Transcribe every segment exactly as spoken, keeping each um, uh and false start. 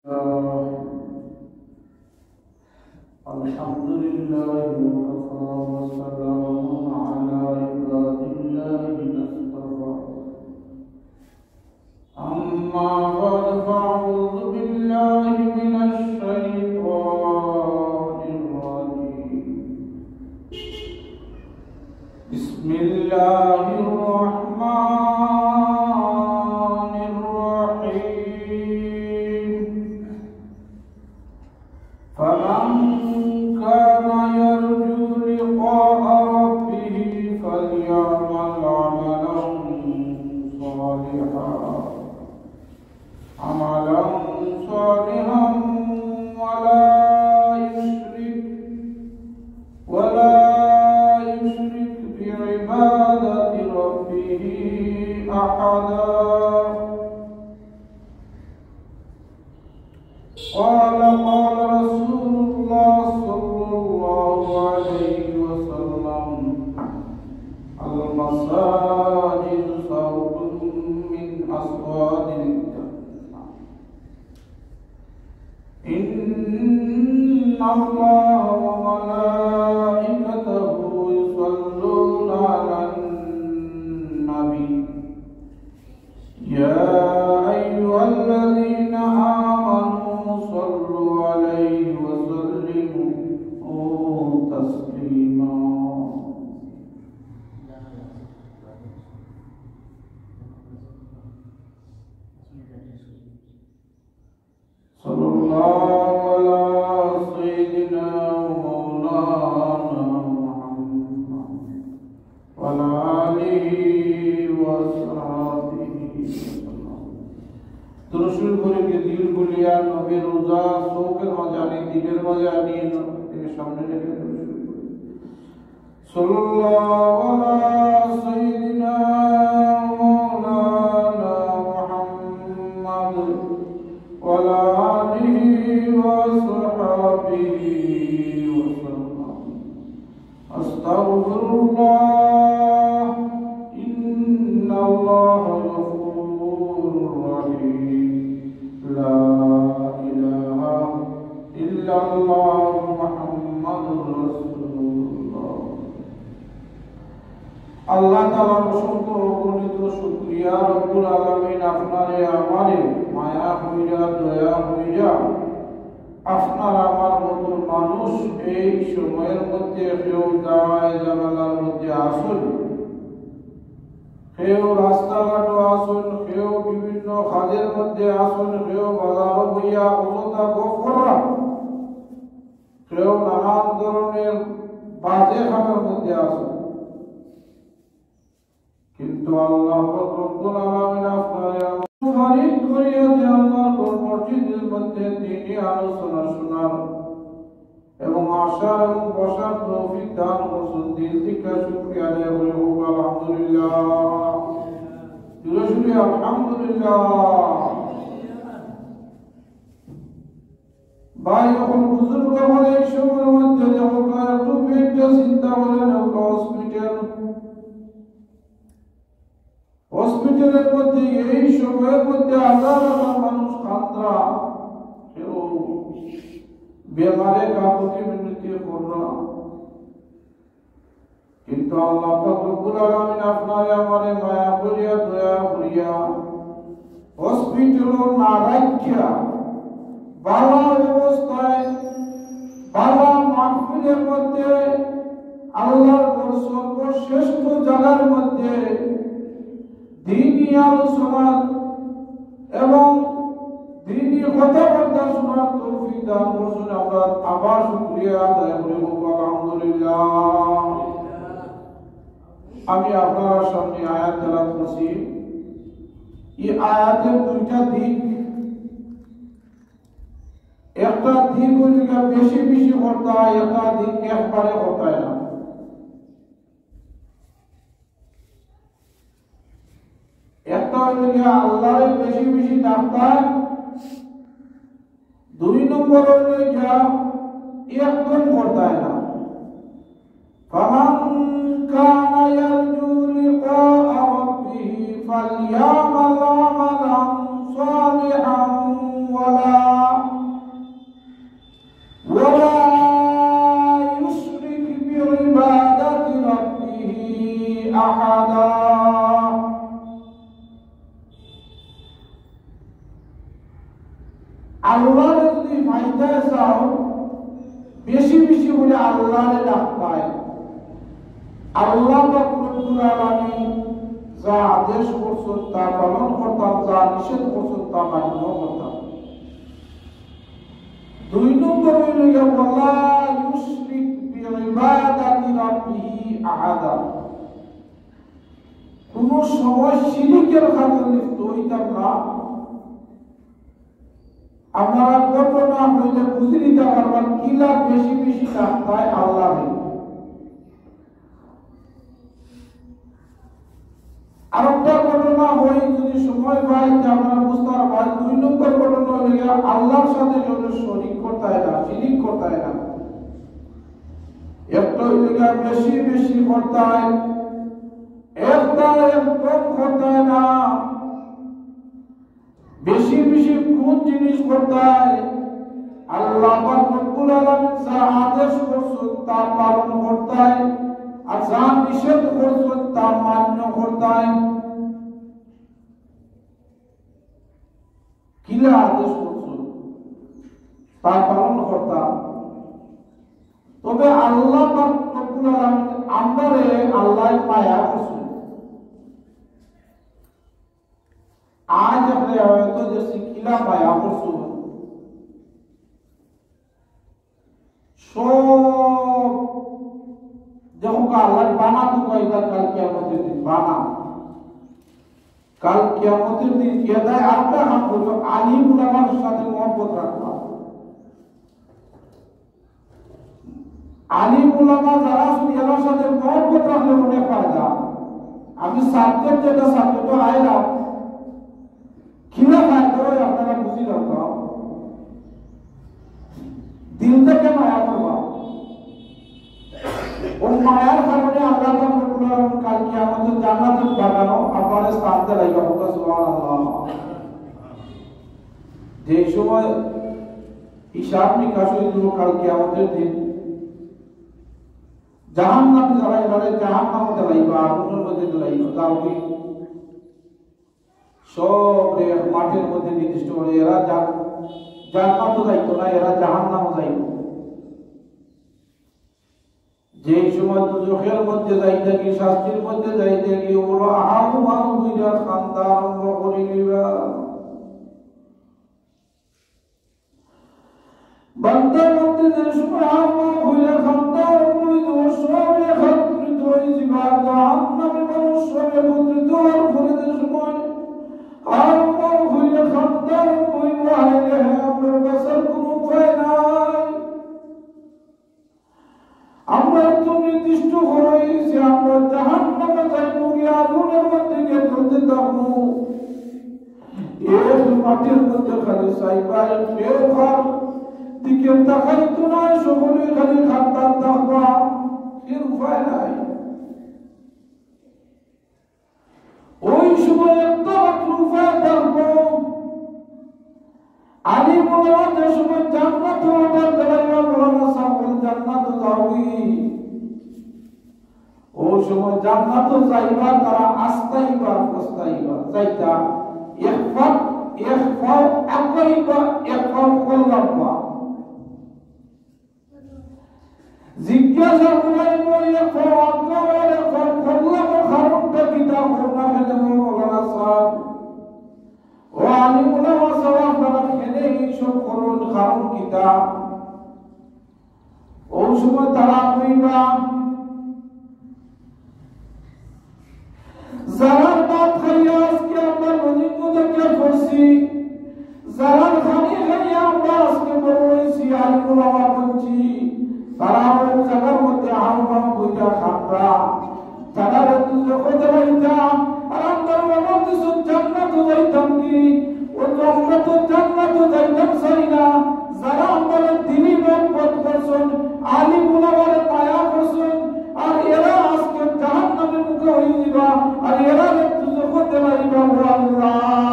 الحمد لله وكفى وسلام على عباده الذين اصطفى. أما بعد فأعوذ بالله من الشيطان الرجيم. بسم الله الرحمن الرحيم. فمن كان يرجو لقاء ربه فليعمل عملا صالحا، عملا صالحا ولا يشرك، ولا يشرك بعبادة ربه أحدا. قال، قال رسول الله صلى الله عليه وسلم: المساجد سوق من أسواق الجنة. إن الله وملائكته يصلون على النبي. يا أيها الذين آمنوا صلوا عليه وسلموا تسليما. صلى الله على سيدنا ومولانا محمد وعلى آله وصحبه وسلم. দুরূদ শরীফ পড়িয়া দিল খুলিয়া নবীর রওজা চউখর মাঝে আনি, দিলর মাঝে আনি, নবীর সামনে রেখে দুরূদ শরীফ পড়ি। صلى الله على سيدنا ومولانا محمد وعلى آله وصحبه وسلم. أستغفر الله، إن الله غفور رحيم. لا إله إلا الله محمد رسول الله. আল্লাহ তাআলার অসংখ্য অগণিত শুকরিয়া, রব্বুল আলামিন আপনারে আমারে মায়া কইরা, দয়া কইরা, আপনার আমার মতো মানুষ এই সময়ের মধ্যে কেউ দাওয়ায়ে জানাজার মধ্যে আছইন, কেউ রাস্তাঘাটো আছইন, কেউ বিভিন্ন কাজের মধ্যে আছইন, কেউ বাজারো বইয়া অযথা গফ কররা, কেউ নানান ধরনের বাজে কামের মধ্যে আছইন। কিন্তু আল্লাহ পাক রব্বুল আলামিন আপনারে আমারে তৌফিক করিয়া যে আল্লাহর ঘর মসজিদের মধ্যে দ্বীনি আলোচনা শোনার এবং আসার এবং বসার তৌফিক দান করছইন, দিল থিকা শুকরিয়া আদায় করি কউক আলহামদুলিল্লাহ। জোরে জোরে আলহামদুলিল্লাহ। ভাই, অখন বুজুর্গ অকল এই সময়ের মধ্যে দেখউক্কা, একটু বেডটা চিন্তা করি দেখউক্কা, হসপিটাল, হসপিটালের মধ্যে এই সময়ের মধ্যে হাজার হাজার মানুষ কান্দরা, কেউ বেমারে কাকুতি মিনতি কররা। কিন্তু আল্লাহ পাক রব্বুল আলামিন আপনারে আমারে মায়া করিয়া, দয়া করিয়া, হসপিটালো না রাখিয়া, ভালা অবস্থায়, ভালা মাহফিলের মধ্যে, আল্লাহর ঘর সর্বশ্রেষ্ঠ জাগার মধ্যে দ্বীনি আলোচনা এবং দ্বীনি কথাবার্তা শোনার তৌফিক দান করছইন। আমরা আবার শুকরিয়া আদায় করি কউক আলহামদুলিল্লাহ। আমি আপনারার সামনে আয়াত তেলাওয়াত করছি। এই আয়াতের দুইটা দিক, একটা দিক অইলো গিয়া বেশি বেশি করতা অয়, একটা দিক একবারে করতা অয় না। একটা অইলো গিয়া আল্লাহরে বেশি বেশি ডাকতা অয়, দুই নম্বর অইলো গিয়া একদম করতা অয় না। فمن كان يرجو لقاء ربه فليعمل عملا صالحا ولا আল্লাহরে যদি পাইতায় চাও, বেশি বেশি করি আল্লাহরে ডাকতায়। আল্লাহ পাক রব্বুল আলামিন যা আদেশ করছইন তা পালন করতাম, যা নিষেধ করছইন তা মান্য করতাম। দুই নম্বর অইল গিয়া, "ওয়ালা ইউশরিক বিইবাদাতি রাব্বিহি আহাদা।" কুনু সময় শিরিকের কাজে লিপ্ত অইতাম না। আপনারা ঘটনা অইলে বুঝি নিতা পারবা, কিলা বেশি বেশি ডাকতায় আল্লাহরে। আরেকটা ঘটনা অই, যদি সময় পাই, তে আপনারা বুঝতা পারবা। দুই নম্বর ঘটনা অইল গিয়া, আল্লাহর সাথে কেউরে শরিক করতায় না, শিরিক করতায় না। একটা অইল গিয়া বেশি বেশি করতায়, একটা একদম করতায় না। বেশি বেশি কোন জিনিস করতায়? আল্লাহ পাক রব্বুল আলামিন যা আদেশ করছইন তা পালন করতায়, আর যা নিষেধ করছইন তা মান্য করতায়। কিলা আদেশ করছইন তা পালন করতাম। তবে আল্লাহ পাক রব্বুল আলামিন আমরারে আল্লাহ মায়া করছইন। আজ আমরা হয়তো যে শিকিলা মায়া করছইন, সব দেখো আল্লাহ বানা তো কইবা কাল কিয়ামতের দিন বানা। কাল কিয়ামতের দিন এদায় আরেকটা কাম করবা, আলিম উলামার সাথে মহব্বত রাখবা। আলিম উলামা যারা আছইন, এরার সাথে মহব্বত রাখলে অনেক ফায়দা। আমি subject যেটা subject আইলাম, কিলা ফায়দা অয় আপনারা বুঝি লউক্কা। দিল থেকে মায়া করবা। ও মায়ার কারণে আল্লাহ পাক রব্বুল আলামিন কাল কিয়ামতে জান্নাতুল বাগানো আপনারে স্থান দিলাইবা। সুবহানাল্লাহ। যে সময় হিসাব নিকাশ অইব কাল কিয়ামতের দিন, জাহান্নামে যারা, এরারে জাহান্নামে দিলাইবা, আগুনের মধ্যে দিলাইবা, তাও কি সবরে এক মাঠের মধ্যে নির্দিষ্ট করে, এরা যা-, জান্নাতো যাইতো না, এরা জাহান্নামো যাইতো। যেই সময় দুজখের মধ্যে যাইতে কি, শাস্তির মধ্যে যাইতে কি, ওরা হাউ মাউ হইয়া কান্দা আরম্ভ করি দিবা। বান্দার মধ্যে যে সময় হাউ মাউ হইয়া কান্দা আরম্ভ হইব, সব একত্রিত হয়ে যাবে। জাহান্নামী মানুষ সব একত্রিত হওয়ার পরে যে সময় হাউ মাউ হইয়া কান্দা আরম্ভ হইব, হায় রে হায়, আমরা বাঁচার কোনো উপায় নাই। আমরা তো নির্দিষ্ট করি যে আমরা জাহান্নামে যাইব, গিয়া আগুনের মধ্যে গিয়া জ্বলতে থাকব। এক মাঠের মধ্যে খালি চাইবা, কেউ কার দিকে তাকাইতো না, সকলে খালি কান্দাত থাকবা, এর উপায় নাই। ওই সময় একটা মাত্র উপায় থাকব। আলিম ওলামা যে সময় জান্নাতো অর্ডার দিলাইবা, মৌলানা সাহেব বলে, "জান্নাতো যাওগি।" ওই সময় জান্নাতো যাইবা, তারা আস্তাইবা, পস্তাইবা, যাইতা এক পাও, এক পাও আগাইবা, এক পাও কল্লাবা। জিজ্ঞাসা করাইব, "এ ফরওয়াদ করার, এ ফর-, করলাম, ও কারণটা কিতা?" করোনা খেলে ও মৌলানা সাহেব, ও আলিম উলামা সাহেব, আপনারা খেলে এইসব করুন, কারণ কিতা? ওই সময় তারা কইবা, যারার ভাত খাইয়া আজকে আমরা নদীর মধ্যে গিয়া পড়ছি, যারার পানি খাইয়া আমরা আজকে বড় হইছি, আলিম উলামা বনছি, তারা ওই জায়গার মধ্যে আহ্বান কইরা খান্দরা, তারারে দুজখো দিলাইতা, আর আমরা ওরা বলতেছে জান্নাতো যাইতাম কি? ও তো আমরা তো জান্নাতো যাইতাম চাই না, যারা আমরারে দিলি মহব্বত করছইন, আলিম উলামারে মায়া করছইন, আর এরা আজকে জাহান্নামের মুখে হয়ে দিবা, আর এরারে দুজখো দিলাইবা, ও আল্লাহ।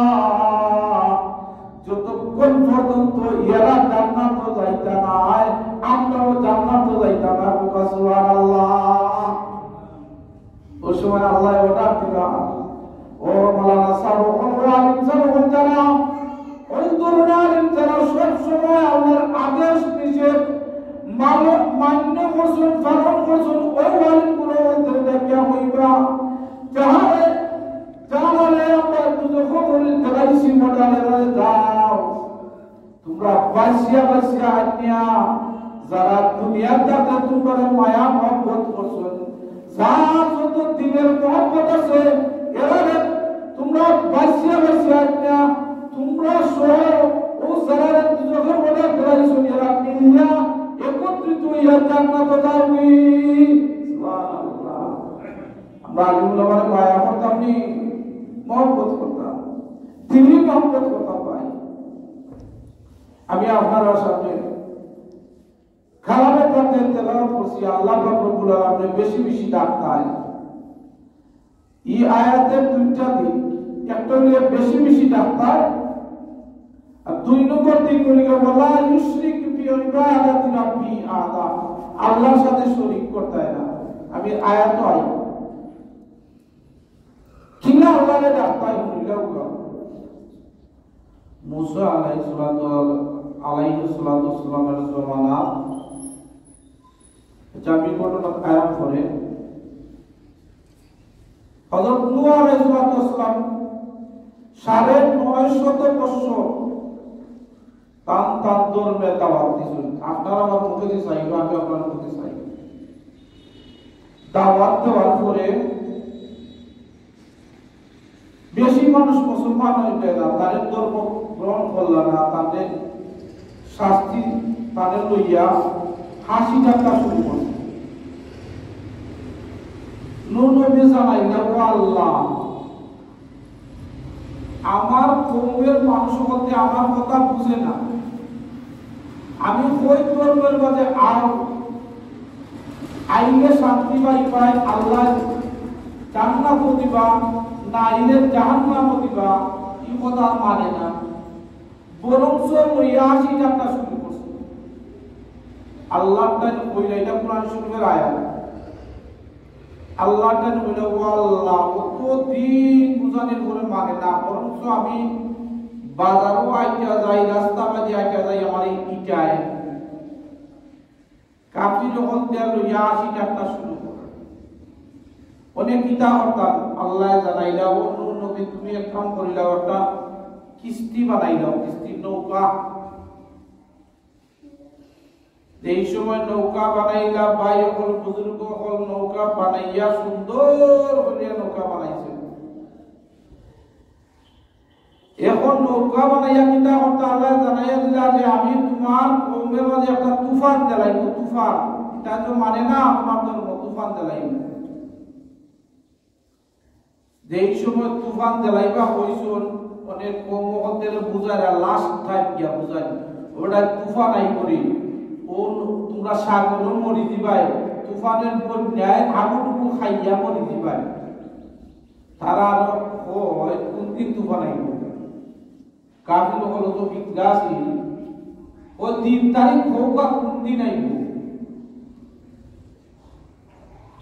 যতক্ষণ পর্যন্ত এরা জান্নাতো যাইতা নায়, আমরাও জান্নাতো যাইতাম না। কউক্কা সুবহানাল্লাহ। ওই সময় আল্লাহ অর্ডার দিবা, ও মৌলানা সাহেব অকল, ও আলিম সাহেব অকল যারা, ওই তরুণ আলিম যারা সব করছইন, পালন করছইন, ওই আলিম গুলো অন্তরে ডাকিয়া কইবা, যাহারে, যাহারে আমরা দুজখো করি তারাইছি, মডালে যাও। তোমরা বাঁচিয়া বাঁচিয়া আনিয়া, যারা দুনিয়ার তাকে তোমরা মায়া মহব্বত করছইন, যার যত দিলের মহব্বত আছে, এরারে তোমরা বাঁচিয়া বাঁচিয়া আনিয়া, তোমরা সহ ও যারা দুজখর মধ্যে ফেলাইছইন, এরা মিলিয়া একত্রিত হইয়া জান্নাত যাওগি। সুবহানাল্লাহ। আমরা আলিম ওলামারে মায়া করতাম নি, মহব্বত করতাম, দিলি মহব্বত করতাম ভাই। আমি আপনারার সামনে কালামে পাকে তেলাওয়াত করছি, আল্লাহ পাক রব্বুল আলামিন বেশি বেশি ডাকতায়। এই আয়াতের দুইটা দিক, একটা হইলে বেশি বেশি ডাকতায়, আর দুই নম্বর দিক হইলে, "ওয়ালা ইউশরিক বিইবাদাতি রাব্বিহি আহাদা।" আল্লাহর সাথে শরীক করতায় না। আমি আয়াত আই। কিলা আল্লাহরে ডাকতায় হইলা উগা। মুসা আলাইহিস সালাতু, আলাইহিস সালাতু ওয়াস সালামের জমানা, আচ্ছা, আমি ঘটনা কায়াম করে। হযরত নূহ আলাইহিস সালাতু ওয়াস সালাম সাড়ে নয় শত বছর তান তান ধর্মে দাওয়াত দিছইন। আপনারা আমার মুখে দিয়ে চাইবা, আমি আপনার মুখে চাই। দাওয়াত দেওয়ার পরে বেশি মানুষ মুসলমান হইল না, তাদের ধর্ম গ্রহণ করল না, তাদের শাস্তি তাদের লইয়া হাসি ঠাট্টা শুরু করছে। নূহ নবী জানাইলা, "ও আল্লাহ, আমার কওমের মানুষ হতে আমার কথা বুঝে না। আমি কই ধর্মের মাঝে আও, আইলে শান্তি পাইবায়, আল্লাহ জান্নাত দিবা, না আইলে জাহান্নাম দিবা, এই কথা আর মানে না।" বরঞ্চ লইয়া হাসি ঠাট্টা শুরু করছে। আল্লাহ তাআলা কইলা, এটা কোরআন শরীফের আয়াত। আল্লাহ তাআলা বলে, "ও আল্লাহ, অত দিন বুঝানির পরে মানে না, বরঞ্চ আমি বাজারও আইতা যাই, রাস্তা মাঝে আইতা যাই, আমার এই ইটায়।" কাফির অকল দিয়া লইয়া হাসি ঠাট্টা শুরু করে। অনেক কিতা করতাম, আল্লাহ জানাইলা, "ও নূহ নবী, তুমি এক কাম করিলাও, একটা কিস্তি বানাইলাও, কিস্তি নৌকা।" এই সময় নৌকা বানাইলা, ভাই অকল, বুজুর্গ অকল নৌকা বানাইয়া সুন্দর করিয়া নৌকা বানাইছে। এখন নৌকা বানাইয়া কিতা করতা, আল্লাহ জানাইয়া দিলা যে, "আমি তোমার কওমের মাঝে একটা তুফান দিলাইমু, তুফান। এটা তো মানে না তোমার ধর্ম, তুফান দিলাইমু।" যেই সময় তুফান দিলাইবা কইছইন, অনেক কওম অকলরে বুঝাইরা last time গিয়া বুঝাই, ওটা তুফান আইবো রে, ও তোমরা সাগরো মরি দিবায়, তুফানের বন্যায় হাবুডুবু খাইয়া মরি দিবায়। তারা আরো কয়, "কোন দিন তুফান আইবো?" কাফির অকল তো বিদ্যা আছিল, "ও তিন তারিখ হোক বা কোন দিন আইবো?"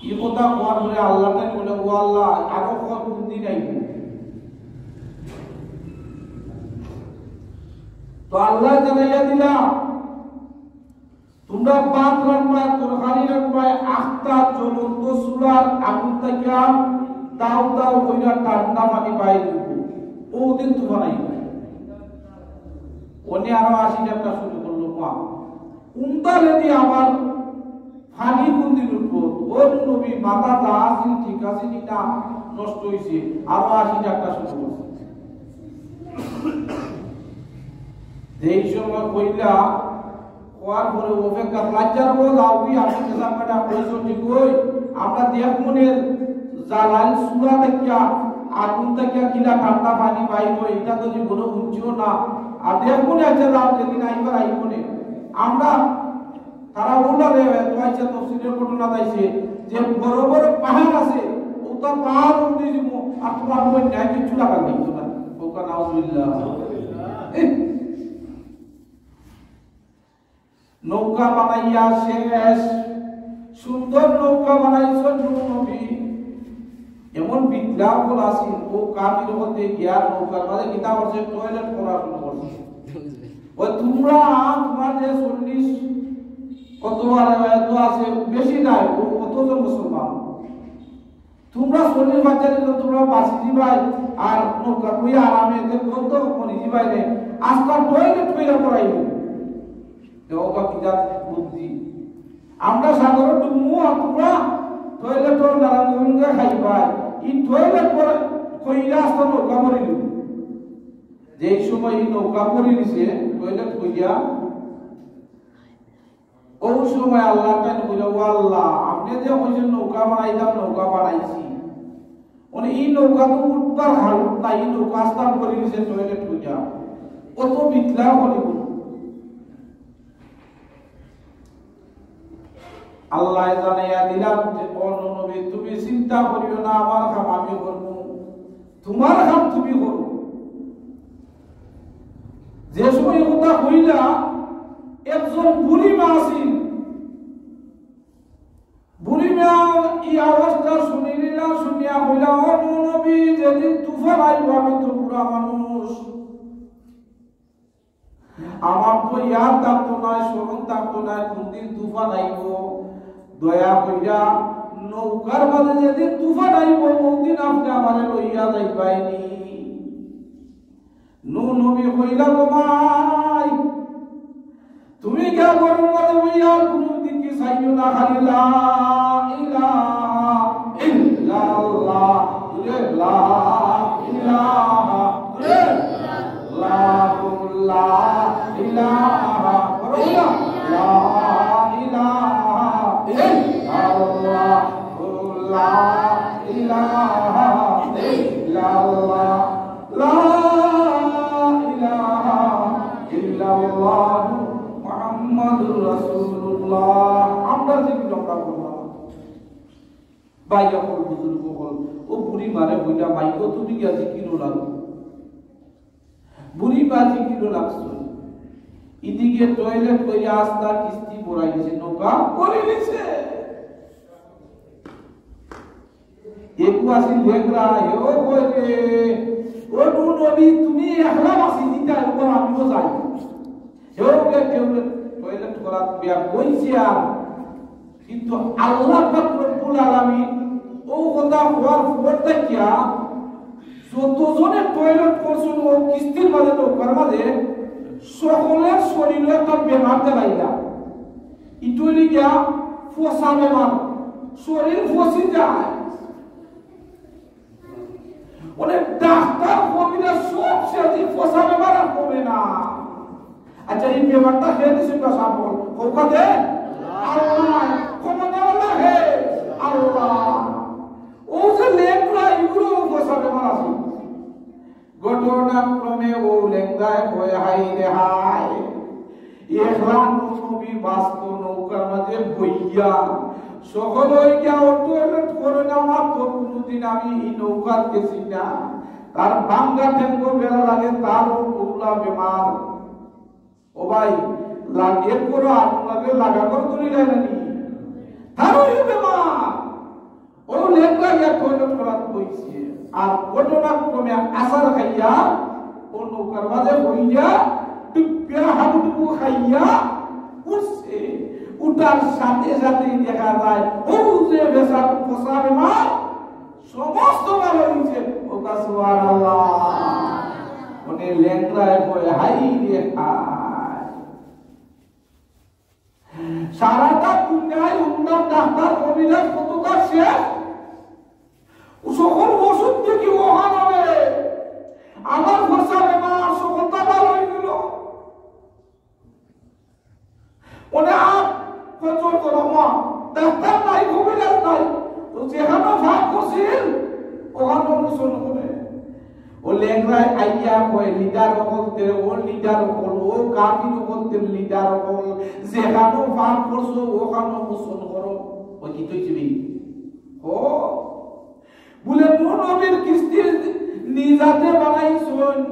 এই কথা কওয়ার পরে আল্লাহ তাআলা বলে, "ও আল্লাহ, আরো কয় কোন দিন আইবো?" তো আল্লাহ জানাইয়া দিলা, তোমরা ভাত রান্না, তরকারি রান্না, আখতা জ্বলন্ত চুলার আগুন থাকিয়া দাউ দাউ কইরা ঠান্ডা পানি বাইর অইবো। ও দিন তুফান আইবো। অনে আরো হাসি ঠাট্টা শুরু করলো, মা, উন্দালে দিয়ে আবার পানি কোন দিন উঠবো? ও নবী, মাথা যা আছিল ঠিক আছে নি না নষ্ট হইছে? আরো হাসি ঠাট্টা শুরু করছে। যেই সময় কইলা, কওয়ার পরে অপেক্ষা, "লাজ্জার বউ যাও কি, আপনি যেসব কয়টা কইছো ঠিক ওই, আমরা দেখমুনে জ্বালাইল চুলা থাকিয়া, আগুন থাকিয়া কিলা ঠান্ডা পানি বাইর হয়, এটা তো জীবনে শুনছিও না। আর দেখমুনে আচ্ছা যাও, যেদিন আইবার আইমুনে।" আমরা, তারা ওলা রে, তো আইসা তফসিলের ঘটনা পাইছে যে বড় বড় পাহাড় আছে, ওটা পাহাড় উঠে দিব, আর তোমার উপর ন্যায় কিচ্ছু লাগার লাগতো না। ওকা নাউজুবিল্লাহ। এহ। নৌকা বানাইয়া শেষ, সুন্দর নৌকা বানাইছইন নূহ নবী। এমন বিদ্যা অকল আছিল, ও কাফির হতে গিয়া নৌকার মাঝে কিতা করছে, টয়লেট করা শুরু করছে। ও তোমরা, তোমার যে চল্লিশ কত আর এত আছে, বেশি নাই, ও কতজন মুসলমান। তোমরা চল্লিশ বাচ্চা দিলে তোমরা বাঁচি দিবাই, আর নৌকা কই আরামে যে বন্ধ মরি দিবাই রে, আস্তা টয়লেট কইরা পড়াই দিবে। দেখো বা কি জাত বুদ্ধি। আমরা সাগরো ডুবমু আর তোমরা টয়লেটর নারায়ণ গোবিন্দে খাইবাই। ই টয়লেট করে কইরা আস্তা নৌকা মরি দিবে। যেই সময় ই নৌকা মরি দিছে, টয়লেট কইয়া, ওই সময় আল্লাহ তাআলা কইলা, "ও আল্লাহ, আপনি যে কইছেন নৌকা বানাইতাম, নৌকা বানাইছি। মানে ই নৌকা তো উঠবার হালত নাই, ই নৌকা আস্তা পড়ে গেছে টয়লেট হইয়া।" কত বিটলা হলি বলো। আল্লাহ জানাইয়া দিলাম যে, "ও নবী, তুমি চিন্তা করিও না, আমার কাম আমি করবো, তোমার কাম তুমি করো।" যে সময় কথা কইলা, একজন বুড়ি মা আছিল, বুড়ি মা ই আওয়াজটা শুনিলা, শুনিয়া কইলা, "ও নবী, যেদিন তুফান আইব, আমি তো বুড়া মানুষ, আমার তো ইয়াদ থাকতো না, স্মরণ থাকতো না, কোন দিন তুফান আইব। দয়া কইরা নৌকার মাঝে যেদিন তুফান আইব, ওদিন আপনি আমারে লইয়া যাইবাইনি।" নূহ নবী কইলা, "গো মাই, তুমি গিয়া ঘরর মাঝে বইয়া কুনু দিকে চাইও না, খালি লা ইলাহা ইল্লাল্লাহ, লা ইলাহা ইল্লাল্লাহ, লা ইলাহা, লা ইলাহা ইল্লাল্লাহ, লা ইলাহা ইল্লাল্লাহ।" লা ইলাহা ইল্লাল্লাহু মুহাম্মাদুর রাসূলুল্লাহ। আমরা জিকির আমরা করলাম। ভাই অকল, বুজুর্গ অকল, ও বুড়ি মারে কইলা, "মাই গো, তুমি গিয়া জিকিরো লাগো।" বুড়ি মা জিকিরো লাগছে। ইদিকে টয়লেট কইয়া আস্তা কিস্তি ভরাই দিছে, নৌকা ভরি দিছে। একু আছিল লেংড়া, হেও কয় যে, "ও নূহ নবী, তুমি একলা বাঁচি যিতায়, ও আমিও যাই।" হেও গে কেউ টয়লেট করাত বিয়া বইছে আর, কিন্তু আল্লাহ পাক রব্বুল আলামিন ও কথা কওয়ার পর থাকিয়া যতজনে টয়লেট করছইন ও কিস্তির মাঝে, নৌকার মাঝে, সকলের শরীরে একটা বেমার দেখাইলা। ইটা অইল গিয়া ফসা বেমার, শরীর ফসি যায়। অনেক ডাক্তার কবিরাজ সব শেষ, এই ফসা বেমার আর কমে না। আচ্ছা, এই বেমারটা কে দিছে? আল্লাহ। ক্ষমতাওয়ালা কে? আল্লাহ। ও যে লেংড়া, ইগুলো ফসা বেমার আছে। ঘটনাক্রমে ও লেংড়ায় কয়, "হায় রে হায়, একলা নবী বাঁচতো নৌকার মাঝে বইয়া, সকল অইয়া ও টয়লেট করে না, আমার তো কুনুদিন আমি ই নৌকাত গেছি না।" তার ভাঙ্গা ঠেঙ্গো বেড়া লাগে, তারও অউলা বেমার। ও ভাই, লাগে করো, আপনাদের লাগা করো, তুমি নাই নানি? তারও অউ বেমার। ও লেংড়া গিয়া টয়লেট করাত বইছে। আর ঘটনাক্রমে আছাড় খাইয়া ও নৌকার মাঝে বইয়া ডুবিয়া হাবুডুবু খাইয়া উঠছে। উঠার সাথে সাথেই দেখা যায় ও যে বেচারা ফসা বেমার সমস্ত ভালো হইছে। ও সুবহানাল্লাহ। মানে লেংড়ায় কয়, "হায় রে হায়।" সারাটা দুনিয়ায় উন্নত ডাক্তার কবিরাজ কতটা শেষ, ও সকল ওষুধ দেখি ওখান হবে। আমার ফসা বেমার সকলটা ভালো হয়ে গেল। ওনে আর কত করো মা, ডাক্তার নাই, কবিরাজ নাই, তো যেখানে ফাঁক করছিল, ওখানে অনুসরণ করে। ও লেংড়ায় আইয়া কয়, "লিডার অকলতে, ও লিডার অকল, ও কাফির অকলতে লিডার অকল, যেখানো ফাঁক করছো, ওখানো গোসল করো।" ও কি তুই চিনি? ও বুলে, "নূহ নবীর কিস্তি নিজাতে বানাইছইন,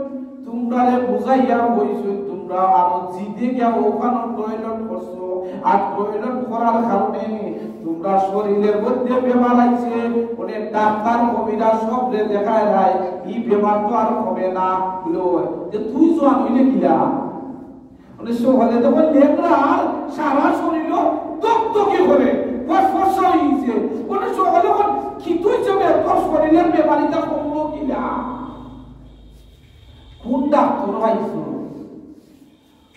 তোমরারে বুঝাইয়া কইছইন, তোমরা আরো জিদে গিয়া ওখানো টয়লেট করছো, আর টয়লেট করার কারণে তোমরা শরীরের মধ্যে বেমার আইছে, মানে ডাক্তার কবিরাজ সবরে দেখায় নাই, ই বেমার তো আর হবে না।" বুলে, "ওই যে তুই জোয়ান হইলে কিলা?" মানে সকলে তখন লেংড়ার সারা শরীর দগদগি করে, ফসফস হয়ে গেছে। মানে সকলে তখন কিতা হিসাবে তোর শরীরের বেমারিটা কমলো কিলা? কোন ডাক্তার পাইছো?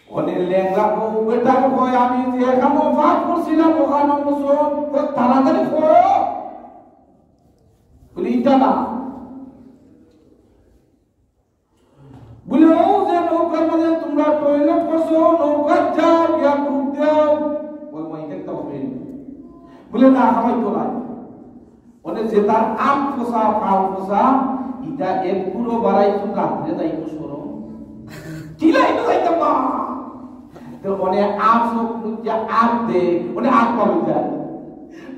ওনে লেংড়া কও, বেটার কয়, "আমি যে এখানো পাঠ করছিলাম, ওখানো মুসলমান, তো তাড়াতাড়ি করো।" বলি, "ইটা না।" বলে, "ও যে নৌকার মাঝে তোমরা টয়লেট করছো, নৌকার যাও, গিয়া ডুব দাও।" ওই মাইকে একটা হবে। বলে, "না, খাওয়াই তো নাই।" মানে যে তার আগ পোষা, পাও পোষা, ইটা এক গুঁড়ো বাড়াই তো রাত্রে যাই তো সরম। কিলাই তো যাইতাম না। তো মানে আগ চোখ মুজে আগ দে, মানে আগ পাওয়া যায়।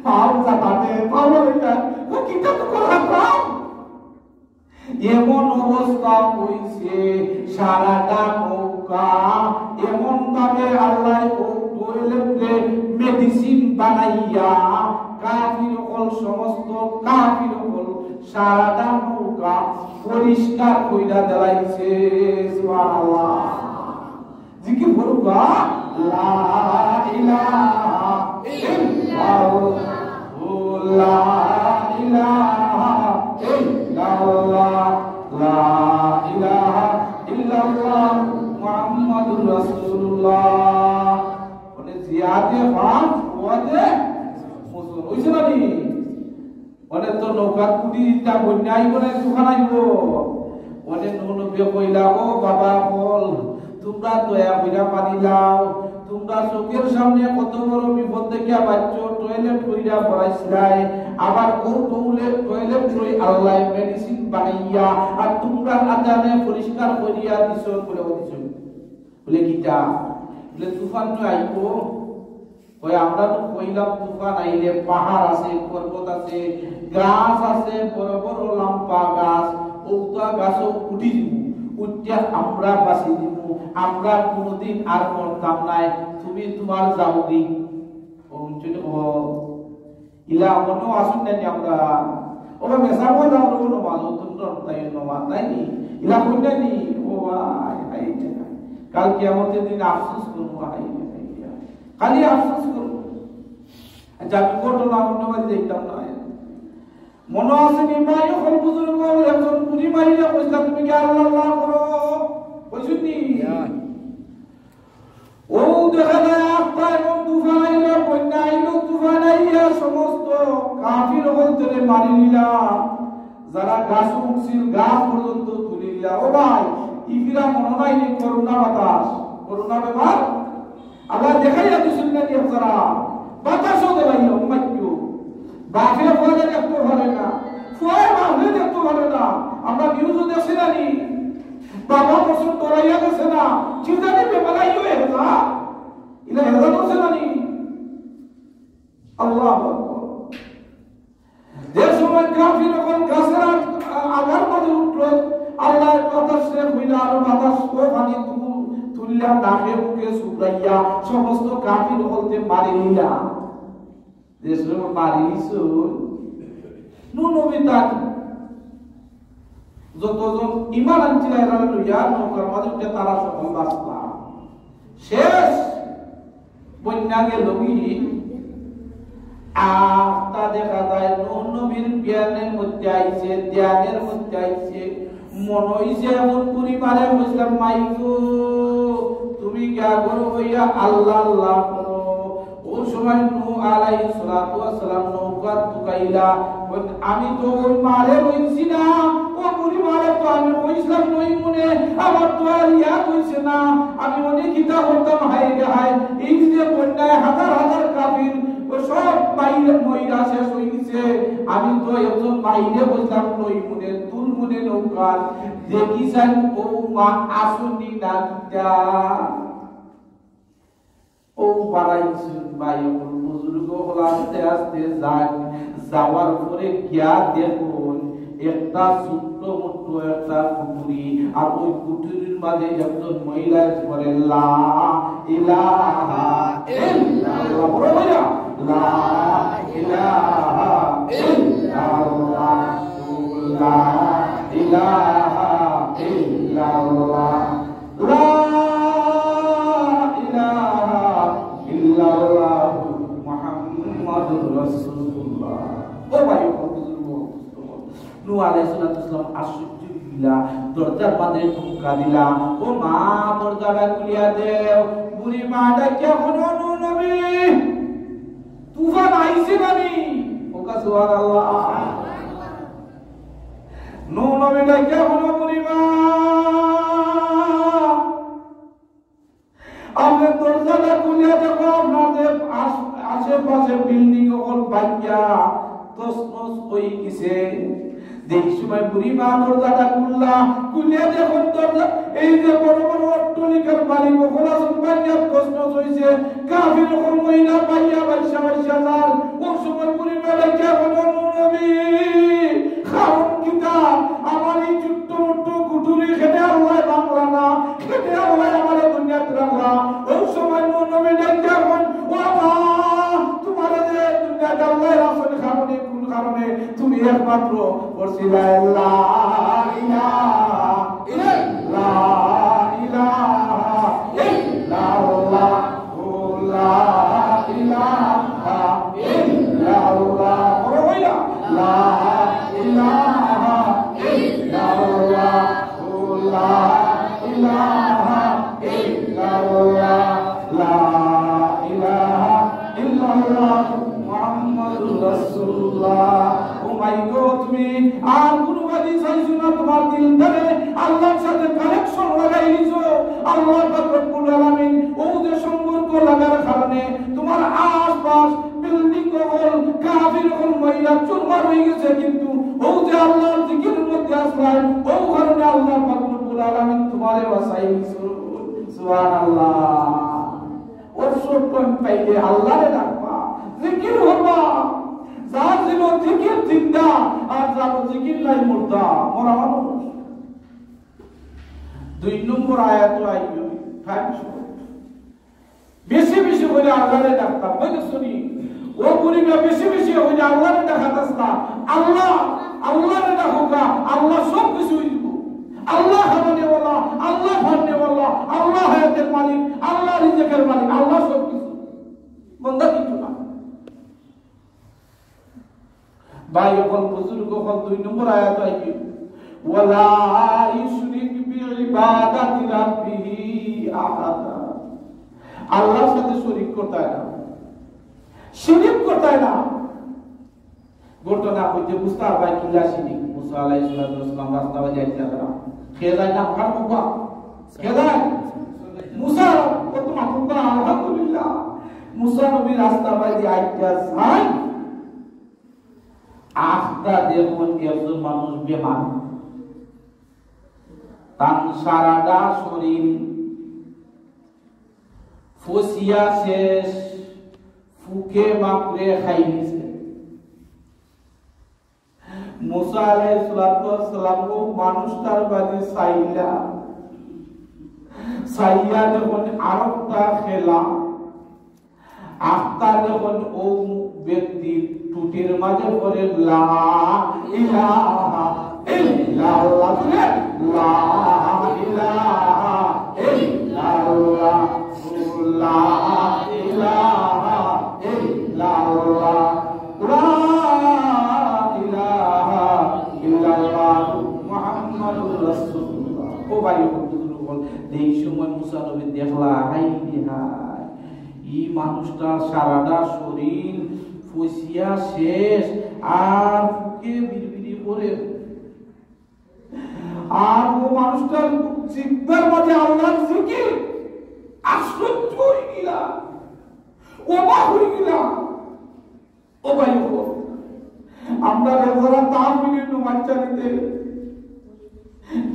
পাও যাতাতে, পাও যায়। ও কিতা তো করা পাও? এমন অবস্থা হইছে, সারাটা নৌকা এমন ভাবে আল্লাহ ও টয়লেটে মেডিসিন বানাইয়া কাফির অকল, সমস্ত কাফির অকল, সারাটা নৌকা পরিষ্কার কইরা দিলাইছে। সুবহানাল্লাহ। জিকির করুকা, লা ইলাহা ইল্লাল্লাহ, লা ইলাহা ইল্লাল্লাহ, লা ইলাহা ইল্লাল্লাহ, মুহাম্মাদুর রাসূলুল্লাহ। মানে জিয়াদে পাঁচ, ওয়াদে মুসলমান। হইছে না নি? মানে তো নৌকা কুটি দিতা বন্যা আইব না, তুফান আইব। মানে নূহ নবী কইলা, "ও বাবা অকল, তোমরা দয়া কইরা পানি লাও। তোমরা চোখের সামনে কত বড় বিপদ দেখিয়া বাইচ্ছো, টয়লেট কইরা বড়াইছলায়, আবার ও টয়লেট, টয়লেট কই আল্লাহ মেডিসিন বানাইয়া আর তোমরা আজানে পরিষ্কার করিয়া দিছো।" বলে, "ও দিছো।" বলে, "কিতা?" বলে, "তুফান তো আইব।" কয়, "আমরা তো কইলাম তুফান আইলে পাহাড় আছে, পর্বত আছে, গাছ আছে, বড় বড় লম্বা গাছ, ওটা গাছও উঠি দিব, উঠিয়া আমরা বাঁচি দিব, আমরা কোনোদিন আর মরতাম নায়, তুমি তোমার যাও দি।" ও হুনছইন, ও ইলা মনো আছইন না নি আমরা? ও বা মেসাবো যাও রো নমাজ, ও তুমি তো তাই নমাজ নাই নি? ইলা কইন না নি? ও ভাই, ভাই, ভাই। কাল কিয়ামতের দিন আফসোস করবো, ভাই, ভাই, ভাই। খালি আফসোস করবো। আচ্ছা, আমি ঘটনা অন্য বাড়ি দেখতাম না। মনো আছে নি ভাই, অকল বুজুর্গ, একজন বুড়ি মাইয়া কইছলা, "তুমি কি আল্লাহ আল্লাহ করো?" কইছইন নি? ইয়া। ও দেখা যায় আস্তা এমন তুফান আইলো, বন্যা আইলো, তুফান আইয়া সমস্ত কাফির অকলরে মারি নিলা। যারা গাছ উঠছিল, গাছ পর্যন্ত তুলি নিলা। ও ভাই, ইফিরা মনো নাই নি করোনা বাতাস, করোনা বেমার? আল্লাহ দেখাইয়া দিছইন না নি আপনারা? বাতাসও দেখাইয়া, উম্মাইক্য। বাপে ফুয়ারে দেখতে পারে না, ফুয়ায় বাপরে দেখতে পারে না। আমরা নিউজও দেখছি না নি? বাবা বছর ডরাইয়া গেছে না, কি জানি বেমার আইলো হেজা। ইলা হেজা করছে না নি? আল্লাহু আকবার। যে সময় কাফির অকল গাছের আগ-, আগার মধ্যে উঠলো, আল্লাহর বাতাসে হইলা, আর বাতাস ও পানি তু-, তুলিয়া নাকে মুখে সুবরাইয়া সমস্ত কাফির অকলরে মারি নিলা। যে সময় মারি নিছইন, নূহ নবী তার যতজন ইমান আনছিল এরারে লইয়া নৌকার মাঝে উঠে তারা সকল বাঁচলা। শেষ বন্যা গেল কি? আর তা দেখা যায় নূহ নবীর জ্ঞানের মধ্যে আইছে, ধ্যানের মধ্যে আইছে। মনো অইছে এমন করি মারে কইছলাম, "মাই গো, তুমি গিয়া ঘরো বইয়া আল্লাহ আল্লাহ করো।" ও সময় নূহ আলাইহিস সালাতু ওয়াস সালাম নৌকাত তুকাইলা, কইন, "আমি তো ওই মারে কইছি না, ও বুড়ি মারে তো আমি কইছলাম নই মনে, আমার তো আর ইয়া কইছে না, আমি অনেক কিতা করতাম হায় রে হায়, এই যে বন্যায় হাজার হাজার কাফির, ও সব বাইরে মইরা শেষ হই গেছে, আমি তো একজন বাইরে কইছলাম নই মনে, তুল মনে নৌকাত, দেখি চাই ও মা আসুনি না কিতা।" ও বাড়াইছইন ভাই, অকল বুজুর্গ অকল আস্তে আস্তে যাইন, যাওয়ার পরে গিয়া দেখইন একটা ছোট্ট মোট্ট একটা কুঠুরি, আর ওই কুঠুরির মাঝে একজন মহিলায় পড়ে, "লা ইলাহা ইল্লাল্লাহ।" বড় মহিলা, "লা ইলাহা ইল্লাল্লাহ, লা ইলাহা ইল্লাল্লাহ।" লা আলাইহিস সালাতু ওয়াস সালাম আশ্চর্য অইলা, দরজার মাঝে ঠুনকা দিলা, "ও মা, দরজাটা খুলিয়া দেও।" বুড়ি মা ডাকিয়া কয়, "ও নবী, তুফান আইছে নানি?" ওকা সুবহানাল্লাহ। নবী ডাকিয়া কয়, "বুড়ি মা, আপনে দরজাটা খুলিয়া দেখো, আপনার যে আশ-, আশেপাশে বিল্ডিং অকল ভাঙ্গিয়া তছনছ অই গেছে।" যেই সময় বুড়ি মা দরজাটা খুললা, খুলিয়া দেখইন দরজা, এই যে বড় বড় অট্টালিকার মালিক অকল আছইন, ভাঙ্গিয়া তছনছ অইছে। কাফির অকল মহিলা বাইয়া বাইসা বাইসা যার। অউ সময় বুড়ি মা ডাকিয়া কয়, "ও নবী, কারণ কিতা? আমার এই ছোট্ট মোট্ট কুঠুরি খেতে আল্লায় রাখলা না।" খেতে আল্লায় আমারে দুনিয়াত রাখলা। অউ সময় নবী ডাকিয়া কইন, "ও মা, তুমারে যে দুনিয়াত আল্লায় রাখছইন কারণে, কুন কারণে?" তুমি একমাত্র পড়ছিলা, "লা ইলাহা ইল্লা, লা ইলাহা ইল্লাল্লাহ, লা ইলাহা ইল্লাল্লাহ।" বড় অইয়া, "লা ইলাহা ইল্লাল্লাহ।" লা ইলাহা ইল্লাল্লাহ, লা ইলাহা ইল্লাল্লাহ, মুহাম্মাদুর রাসূলুল্লাহ। ও মাই গো, তুমি আর কুনু বাদি চাইছো না, তুমার দিলটারে আল্লাহর সাথে কানেকশন লাগাই দিছো। আল্লাহ পাক রব্বুল আলামিন অউ যে সম্পর্ক লাগার কারণে তুমার আশপাশ বিল্ডিং অকল, কাফির অকল মহিলা চুরমার অই গেছে, কিন্তু অউ যে আল্লাহর জিকিরর মধ্যে আছলায়, অউ কারণে আল্লাহ পাক রব্বুল আলামিন তুমারে বাঁচাই দিছইন। সুবহানাল্লাহ। অবসর টাইম পাইলে আল্লাহরে ডাকবা, জিকির করবা। যার জীবন জিকির জিন্দা, আর যার জিকির নাই মুর্দা, মরা মানুষ। দুই নম্বর আয়াত আইলো, টাইম শর্ট। বেশি বেশি করি আল্লাহরে ডাকতাম। অউ যে হুনি, ও বুড়ি মা বেশি বেশি করি আল্লাহরে ডাকাত আছলা। আল্লাহ, আল্লাহরে ডাকউক্কা, আল্লাহ সব কিছু অইযিবো। আল্লাহ খাওয়ানেওয়ালা, আল্লাহ পালনেওয়ালা, আল্লাহ হায়াতের মালিক, আল্লাহ রিজিকের মালিক, আল্লাহ সব কিছু। বন্দা কিচ্ছু না। ভাই অকল, বুজুর্গ অকল, দুই নম্বর আয়াত আইলো, "ওয়ালা ইউশরিক বিইবাদাতি রাব্বিহি আহাদা।" আল্লাহর সাথে শরিক করতায় না, শিরিক করতায় না। ঘটনা অইতে মুসা ভাই কিলা শিরিক, মুসা আলাইহিস সালাতু ওয়াস সালাম রাস্তা বাদি আইতা তারা। কে যায় না, কার বাবা? কে যায়? মুসা, কত মাহবুব, আলহামদুলিল্লাহ। মুসা নবী রাস্তা বাদি আইতা যায়। আখতা দেখইন একজন মানুষ বেমার, তান সারাটা শরীর ফসিয়া শেষ, ফুকে মাকড়ে খাই নিছে। মুসা আলাইহিস সালাতু ওয়াস সালাম অউ মানুষটার বাদি চাইলা, চাইয়া দেখইন আরোকটা খেলা, আখতা দেখইন অউ ব্যক্তির টুটির মাঝে পড়ে, "লা ইলাহা ইল্লাল্লাহ।" লা ইলাহা ইল্লাল্লাহ, লা ইলাহা ইল্লাল্লাহ, লা ইলাহা ইল্লাল্লাহ, মুহাম্মাদুর রাসূলুল্লাহ। ও ভাই, ও বুজুর্গ অকল, এই সময় মুসা নবী দেখলা, হায় রে হায়, ই মানুষটার সারাটা শরীর ফসিয়া শেষ, আর ফুকে বিড়বিড়ি করে। আর অউ মানুষটার জিব্বার মাঝে আল্লাহর জিকির। আশ্চর্য অই গেলা, অবাক অই গেলা। ও ভাই, ও, আমরা রেজারা তাহমিনের নমাজ চালিতে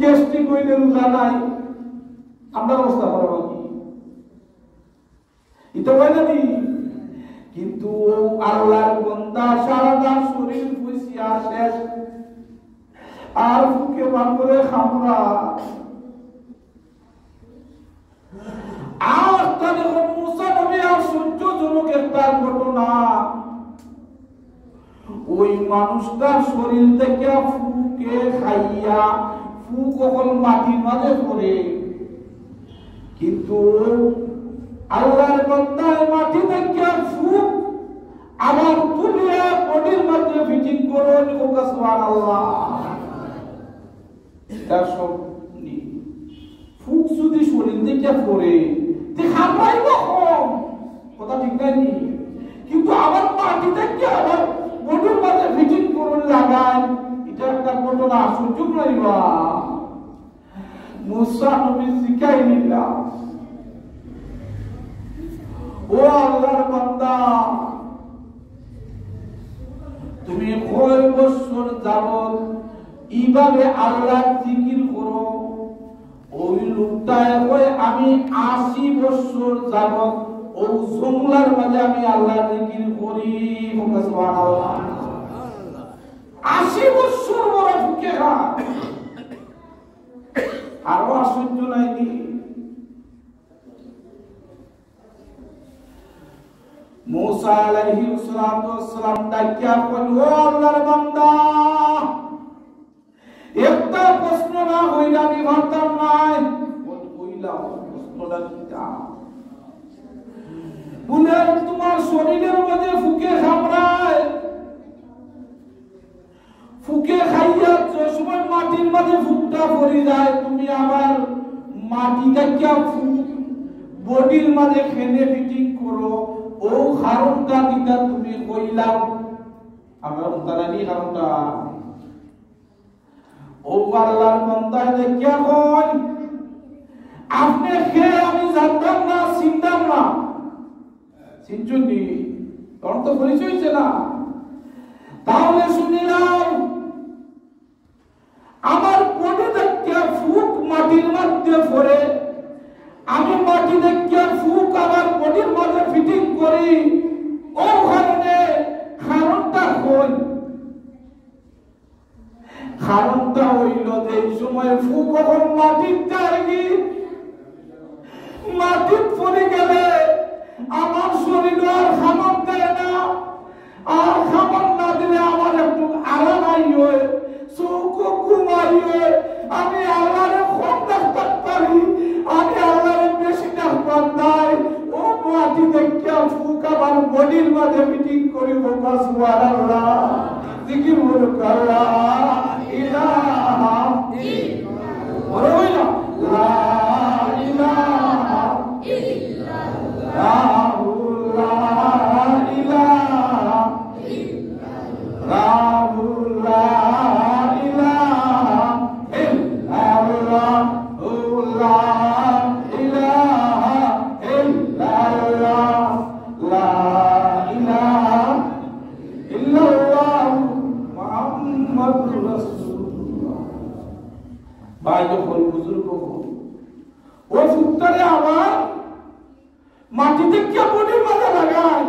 গ্যাস্ট্রিক অইলে রোজা নাই, আমরা অবস্থা খারাপ অই গেল। ইটা অয় না নি? কিন্তু আল্লাহর বান্দা সারাটা শরীর ফসিয়া শেষ, আর ফুকে মাকড়ে কামড়া। আর তা দেখো মুসা নবী, আশ্চর্যজনক একটা ঘটনা। ওই মানুষটার শরীর থেকে ফুকে খাইয়া ফুক অকল মাটির মাঝে পড়ে, কিন্তু আল্লাহর বান্দায় মাটি থেকে ফুক আবার তুলিয়া বডির মাঝে ফিটিং করইন। কউক্কা সুবহানাল্লাহ। তার সব নেই। ফুক যদি শরীর থেকে পড়ে, তে কামড়াইব কম, কথা ঠিক না নি? কিন্তু আবার মাটি থেকে আবার বডির মাঝে ফিটিং করুন লাগায়, এটা একটা ঘটনা, সুযোগ নাই বা। মুসা নবী শিখাই নিলা, "ও আল্লাহর বান্দা, তুমি কয় বছর যাবত এইভাবে আল্লাহর জিকির করো?" ওই লোকটায় কয়, "আমি আশি বছর যাবত ও জংলার মাঝে আমি আল্লাহর জিকির করি।" বলুন সুবহানাল্লাহ। আশি বছর বড় ফুকে খা। আরো আশ্চর্য নাই নি? মুসা আলাইহিস সালাতু ওয়াস সালাম ডাকিয়া কইল, "ও আল্লাহর বান্দা, একটা প্রশ্ন না কইলে আমি পারতাম নায়।" বল, "কইলাও, প্রশ্নটা কিতা?" বলে, "তোমার শরীরের মাঝে ফুকে কামড়ায়, ফুকে খাইয়া যে সময় মাটির মাঝে ফুকটা পড়ি যায়, তুমি আবার মাটি থাকিয়া ফুক বডির মাঝে কেনে ফিটিং করো, ও কারণটা কিতা তুমি কইলাও?" আমরা তারা নি কারণটা। ও আল্লাহর বান্দায় দেখিয়া কইন, "আপনে কে আমি জানতাম না, চিনতাম না।" চিনছুন নি? তখন তো পরিচয় হইছে না। তাহলে শুনিলাম, আমার বডি দেখিয়া ফুক মাটির মধ্যে পড়ে, আমি মাটি দেখিয়া ফুক আমার বডির মাঝে ফিটিং করি, ও কারণে কারণটা কই? কারণটা অইল যে এই সময় ফুক অখন মাটিত যায়গি, মাটিত পড়ি গেলে আমার শরীর আর কামড় দেয় না, আর কামড় না দিলে আমার একটু আরাম আই হয়, চোখও ঘুমাই হয়। আমি আল্লাহরে কম ডাকতাম পারি, আমি আল্লাহরে বেশি ডাকতাম নাই। ও মাটি দেখিয়া ফুক আমার বডির মাঝে ফিটিং করি, বলবা সুবহানাল্লাহ। জিকির বলুক, লা ইলাহা ইল্লাল্লাহ। বড় হই না? লা ইলাহা ইল্লাল্লাহ, লা ইলাহা ইল্লাল্লাহ, লা ইলাহা ইল্লাল্লাহ, লা ইলাহা ইল্লাল্লাহ, লা ইলাহা ইল্লাল্লাহু মুহাম্মাদুর রাসূলুল্লাহ। ভাই অকল, বুজুর্গ অকল, ও ফুকটারে আবার মাটি দেখিয়া বডির মাঝে লাগাই।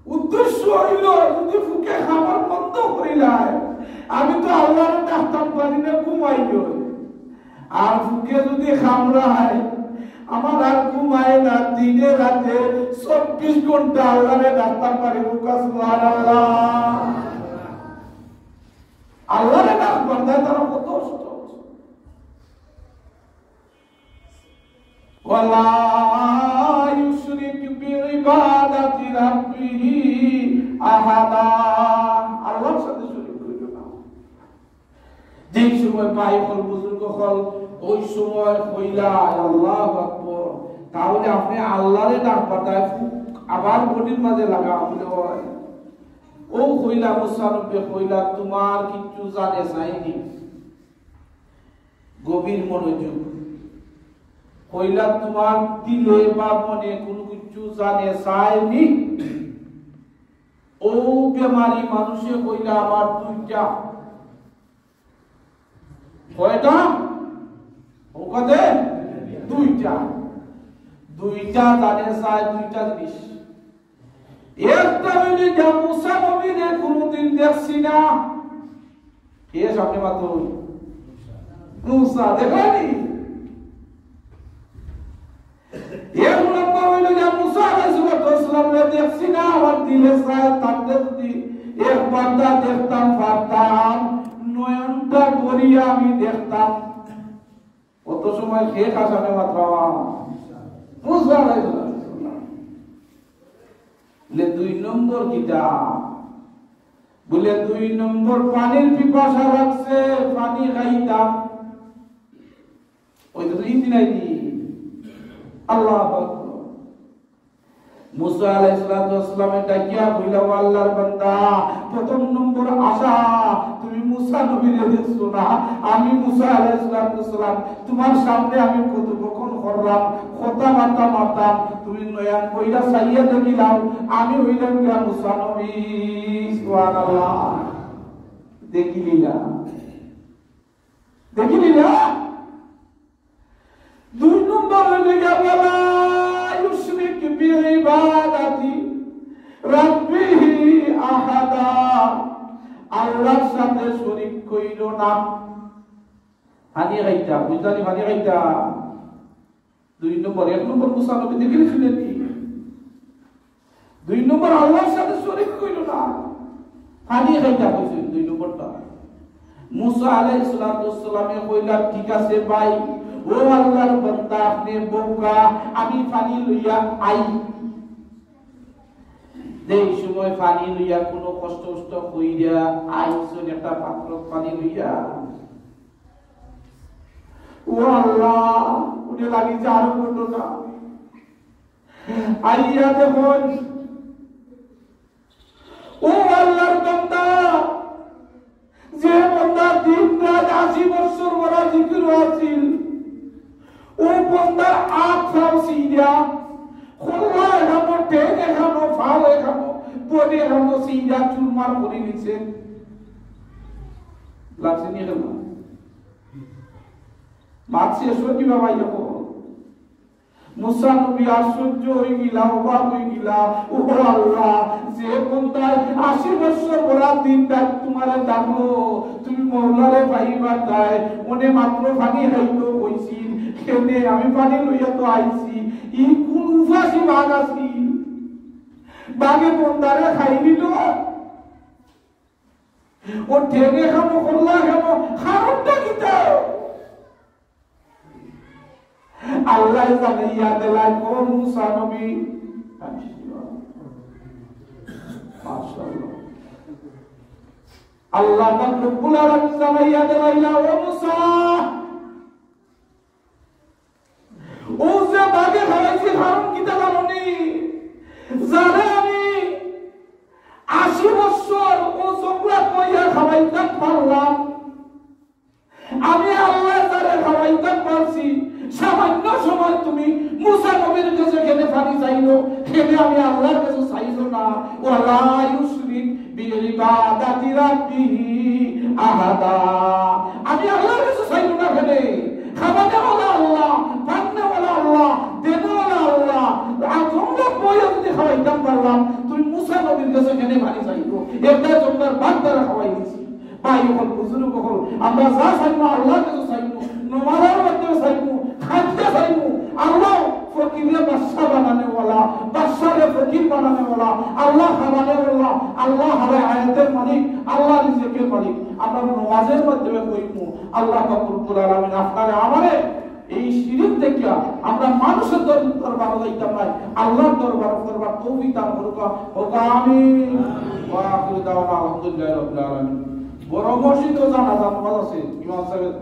উদ্দেশ্য অইল, যদি ফুকে কামড় বন্ধ করিলায়, আমি তো আল্লাহরে ডাকতাম পারি না, ঘুমাই যাই। আর ফুকে যদি কামড়ায়, আমার আর ঘুমায় না, দিনে রাতে চব্বিশ ঘন্টা আল্লাহরে ডাকতাম পারি। বলুক সুবহানাল্লাহ। আল্লাহরে ডাক বান্দায় তারা কত কষ্ট। ওয়ালা ইউশরিক বিইবাদাতি রাব্বিহি আহাদা। আল্লাহর সাথে শরীক করিও না। যেই সময় ভাই অকল, বুজুর্গ অকল, ওই সময় কইলা, "আল্লাহু আকবার", তাহলে আপনে আল্লাহরে ডাক পাঠায়, ফুক আবার বডির মাঝে লাগা, আপনে হয়। ও কইলা, মুসা নবীয়ে কইলা, "তোমার কিচ্ছু জানে চায়নি।" গভীর মনোযোগ। কইলা, "তোমার দিলে বা মনে কোনো কিছু জানে চায়নি।" ও বেমারি মানুষে কইলা, "আমার দুইটা।" কয়টা? ও কতে? দুইটা। দুইটা জানে চায়, দুইটা জিনিস। একটা অইল যে মুসা নবীরে কোনোদিন দেখছি না। কে সামনে মাতো? মুসা, দেখলানি? এক নম্বর অইল যে মুসা আলাইহিস সালাতু ওয়াস সালামরে দেখছি না, আমার দিলে চায়, তারে যদি একবার দেখতাম পারতাম, নয়নটা ভরিয়া আমি দেখতাম। অত সময় কে সামনে মাতো? মুসা আলাইহিস সালাতু ওয়াস সালাম। বলে, "দুই নম্বর কিতা?" বলে, "দুই নম্বর পানির পিপাসা লাগছে, পানি খাইতাম।" কইতেছে, "ইদিন আইনি।" আল্লাহু আকবার। মুসা আলাইহিস সালাতু ওয়াস সালামে ডাকিয়া কইলা, "ও আল্লাহর বান্দা, প্রথম নম্বর আশা, তুমি মুসা নবীরে দেখছো না? আমি মুসা আলাইহিস সালাতু ওয়াস সালাম, তোমার সামনে আমি কথোপকথন করলাম, কথাবার্তা মারতাম, তুমি নয়ন কইরা চাইয়া দেখিলাও, আমি হইলাম গিয়া মুসা নবী।" সুবহানাল্লাহ। দেখিলি না? দেখিলি না? দুই নম্বর হইল গিয়া, "ওয়ালা ইউশরিক বিইবাদাতি রাব্বিহি আহাদা।" আল্লাহর সাথে শরীক কইল না। পানি খাইতা, বুঝলা নি, পানি খাইতা। দুই নম্বর, এক নম্বর মুসা নবী দেখিলি ছিলেন কি? দুই নম্বর, আল্লাহর সাথে শরীক কইল না। পানি খাইতা কইছেন দুই নম্বরটা। মুসা আলাইহিস সালাতু ওয়াস সালামে কইলা, "ঠিক আছে ভাই, ও আল্লাহর বান্দা, আপনি বউকা, আমি পানি লইয়া আই।" যেই সময় পানি লইয়া কোনো কষ্ট কষ্ট কইরা আইছন একটা পাত্র পানি লইয়া, ও আল্লাহ, উনি লাগি যে আরো ঘটনা। আইয়া দেখুন, ও আল্লাহর বান্দা, যে বান্দা দিন রাত আশি বছর ওরা জিকির আছিল, ও বান্দার আত ফাও সিরা, খোলা এখানো, ঠেং এখানো, ফাও এখানো, বডি এখানো সিরা চুরমার করে নিছে। লাগছে নি কেন? মাত শেষ হয়ে কিবা ভাই এখন? মুসা নবী আশ্চর্য হয়ে গেলা, অবাক হয়ে গেলা। "ও আল্লাহ, যে বান্দায় আশি বছর ওরা দিন রাত তোমারে ডাকলো, তুমি মৌলারে পাইবার তাই, উনি মাত্র পানি খাইতো কইছিল, কেনে আমি পানি লইয়া তো আইছি, ই কোন উপাসী বাঘ আছিল? বাঘে বান্দারে খাই নিল, ও ঠেঙে খামো, খোলা খামো, কারণটা কিতা?" আল্লাহ জানাইয়া দিলা, ও মুসা নবী। মাশাআল্লাহ। আল্লাহ পাক রব্বুল আলামিন জানাইয়া দিলা, ও মুসা, ও যে বাঘে খাওয়াইছে, কারণ কিতা জানো নি? যারে আমি আশি বছর ও জংলাত বইয়া খাওয়াইতাম পারলাম, আমি আল্লাহ যারে খাওয়াইতাম পারছি, সামান্য সময় তুমি মুসা নবীর কাছে কেনে পানি চাইলো, কেনে আমি আল্লাহর কাছে চাইলো না। ওয়ালা ইউশরিক বিইবাদাতি রাব্বিহি আহাদা। আমি আল্লাহর কাছে চাইলো না কেনে? খাওয়ানেওয়ালা আল্লাহ, পাননেওয়ালা আল্লাহ, দেনেওয়ালা আল্লাহ। আর জংলাত বইয়া যদি খাওয়াইতাম পারলাম, তুমি মুসা নবীর কাছে কেনে পানি চাইলো? একটা জংলার বাঘ তারা খাওয়াই দিছি। ভাই অকল, বুজুর্গ অকল, আমরা যা চাইমু আল্লাহর কাছে চাইমু, নমাজর মধ্যে চাইমু, খাইতে চাইমু। আল্লাহ ফকিরে বাদশা বানানেওয়ালা, বাদশারে ফকির বানানেওয়ালা, আল্লাহ খাওয়ানেওয়ালা, আল্লাহ হারে হায়াতের মালিক, আল্লাহ রিজিকের মালিক। আমরা নমাজের মাধ্যমে কইমু, আল্লাহ পাক রব্বুল আলামিন আপনারে আমারে এই শিরিক দেখিয়া আমরা মানুষের দর-, দরবারো যাইতাম নায়, আল্লাহর দরবারো যাইবার তৌফিক দান করুক। আমিন। ওয়া আখিরু দাওয়ানা আলহামদুলিল্লাহি রাব্বিল আলামিন। বড় মসজিদো জানাজা নামাজ আছে, ইমাম সাহেব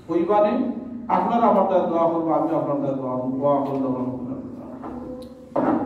কইবানে, আপনারা আমার দ্বারা দোয়া করবা, আমি আপনার দ্বারা দোয়া করবো। ওয়া আখিরু দাওয়ানা আলহামদুলিল্লাহ।